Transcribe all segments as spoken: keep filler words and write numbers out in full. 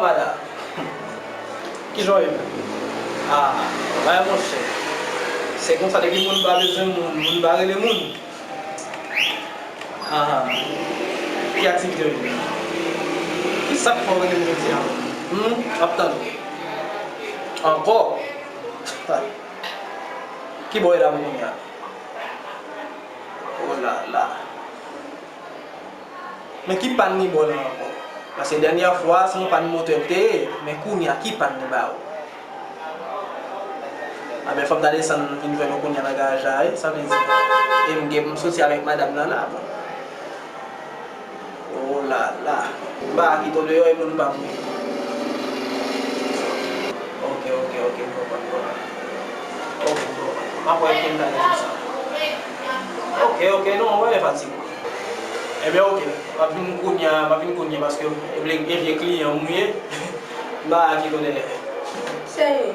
Wala. Kijan w ye menm? Ah, bay monchè. Se konsa depi moun pa bezwen moun, moun pa rele moun. Ah, ki aktivite w ye? Kisa k fè w rele m jodi a? Hmm, m ap tann ou. Ankò? Ki bò w ye la pou kounye a? Oh la la. Men ki pàn ni bò nan ankò? Paske dènyè fwa, se yon pàn motè m te ye, men kounye a, ki pàn ni ba ou? Anben, fò m ta desann vin jwenn ou kounye a nan garaj la, wi, sa vle di. E m gen pou m soti avèk madanm nan la, bon. Oh la la. M pa kite w deyò e moun pa mouri. Ok, ok, ok, m konprann, m konprann. Ok, m konprann. M ap wè kounye a nan sa. Ok, ok, non, wè, fatig. Ebyen, ok. M ap vin kounye a, m ap vin kounye a paske e vle, e vye kliyan m ou ye. M pa kite w deyò. Cheri,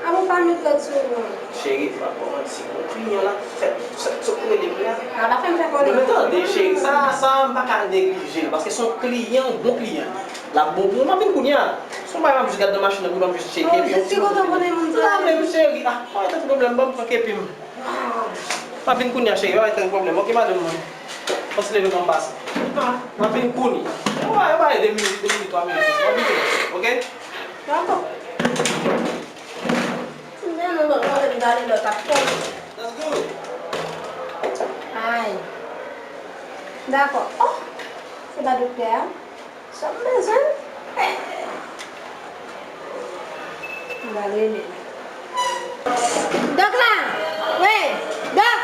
a bon pa met lòd sou ou non. Cheri, m ap ba w manti. Bon, kliyan la fèt, fèt sot rele m la. A pa fè m fè kòlè. Men tande, cheri, sa, sa, m pa ka neglije l paske se yon kliyan, yon bon kliyan. L ap bon pou ou, m ap vin kounye a. Se yon bagay m ap jis gade nan machin nan, pou m ap jis tcheke, epi yon ti moto vini. La menm, cheri. Ah, pa gen pwoblèm, ban m pran kepi m. M ap vin kounye a, cheri, pa gen pwoblèm. Ok, madanm mwen. Fò ti leve pou m pase. Ah, m ap vin kounye a. Yo ba, yo ba de minit, de minit, twa minit. M ap vin kounye a, ok? Dakò. Si m te nan lòt, mwen te gade lòt ap fè. Ay. Dakò. Oh, se pa doktè a. Sa m bezwen? M pral rele l. Dòk la! Wi! Dòk!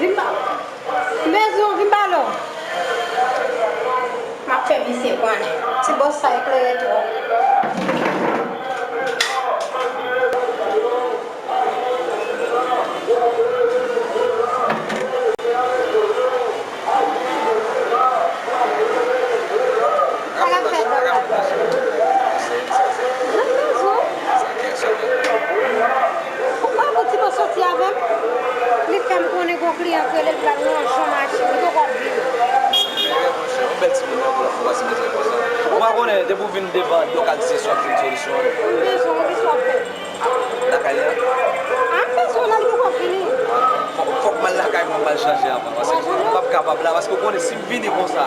Vin ba m. M bezwen w, vin pale w. M ap fè misye konnen. Ti bòs sa eklere twòp. Sa k ap fèt, dòk la? Jan m bezwen w. Ou pa bon ti bò soti avè m? Li fè m konnen gon kliyan k rele l pral nan jan machin, li poko ap vini. Yon bèl timoun nan, pou l ap fè pase mizè konsa. Ou pa konnen, depi w vin devan, dòk al di se sou ak yon solisyon. M bezwen w, kisa w ap fè? Lakay li a? A, m bezwen w la, li poko ap vini. Fòk, fòk m al lakay mwen, m al chanje avan, paske m p ap kapab la, paske w konnen si m vini konsa,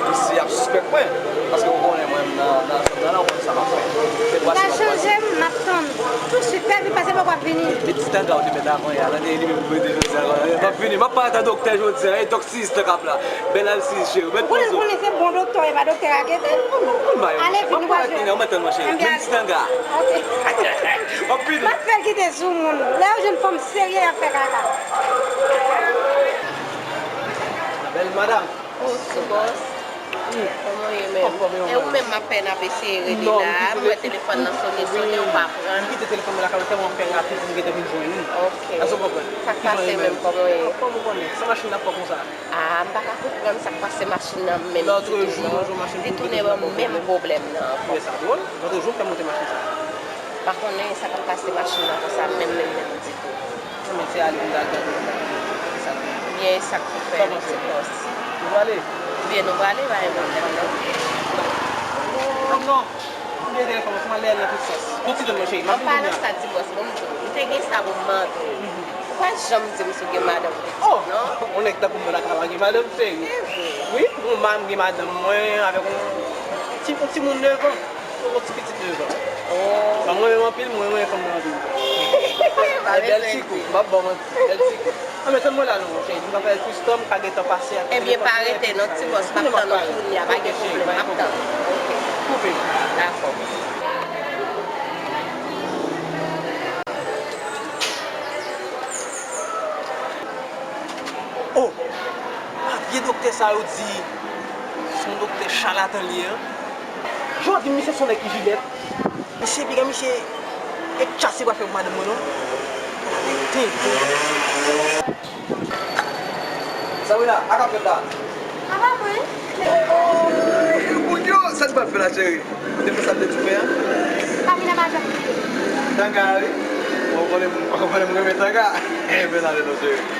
misye ap sispèk mwen, paske w konnen mwen nan, nan zòn nan la, w konnen sa m ap fè. Se pase m ap pase. M pral chanje, m ap tann. Tousuit, fè vit pase, poko ap vini. E ti tanga w te mèt avan yè a, tande li menm pou mete jodi a, m ap vini, m ap parèt an doktè jodi a, e dòk Sister k ap la. Bèl al Sister cheri, bèl poze w. Ou konnen, konnen se bon doktè, e pa doktè raketè. Ale, vini, nou pral jwe. M ap tann mwen cheri. Menm ti tanga. Ok. M ap vini. M ap fè l kite sou moun. Lè yo jwenn fanm serye, y ap fè kaka. Bèl madanm. Oh, ti bòs. Kòman w ye menm? Anfòm, e ou menm? E ou menm, m ap pèn ap eseye rele la. M wè telefòn nan sone, sone, ou pa pran. M kite telefòn mwen lakay ou tèlman fè rapid pou m gentan vin jwenn ou. Ok. Èske w konprann? Sa k pase menm, kòman w ye? Kòman w konnen? Sa machin nan fè konsa? Ah, m pa ka konprann sa k pase machin nan menm ditou non. Li tounen ban m menm pwoblèm nan ankò. Men sa dwòl, lòt jou m fè monte machin sa. Pa konnen sa k ap pase machin nan konsa menm, menm, menm ditou. Men se ale m t al gade. Sa k gen? Ebyen, e sa k pou fè, ti bòs. Nou prale? Ebyen, nou prale, pa gen pwoblèm non. Non, non. M gen telefòn mwen, fò m al dèyè l nan tout sans. Yon ti tann mwen cheri, m ap vin kounye a. An palan sa, ti bòs, bon, m di w, m te gen sa pou m mande w. Ou pa janm di m si w gen madanm pitit non. Oh! Yon nèg tankou mwen la ka pa gen madanm, cheri. Se vre? Wi, m gen madanm mwen avèk yon ti, yon timoun nèf an. Yon ti pitit nèf an. Oh. Sa m renmen anpil, mwen renmen fanm nan anpil. Bèl ti kou, m ap ba w manti, bèl ti kou. Ann men tann mwen la non, cheri, m ka fè l plis tan, m ka gentan pase ak telefòn mwen. Ebyen, pa rete non, ti bòs, m ap tann ou kounye a, pa gen pwoblèm, m ap tann ou. Ok. Koupe. Dakò. Oh! Ah, vye doktè sa yo di se yon doktè chalatan li ye, en. Jan w di m misye se yon nèg ki jilèt. Misye piga misye e tchase pral fè pou madanm mwen non. Tenten. Sabrina, a k ap fèt la? A pa mwen. Oh, oh, oh, oh, sa t pral fè la, cheri? Ou te fè sa m te di w fè a? Sabrina pa janm bliye. Tanga, wi. Ou konnen m, ou konnen m renmen tanga. Renmen sa, non, cheri.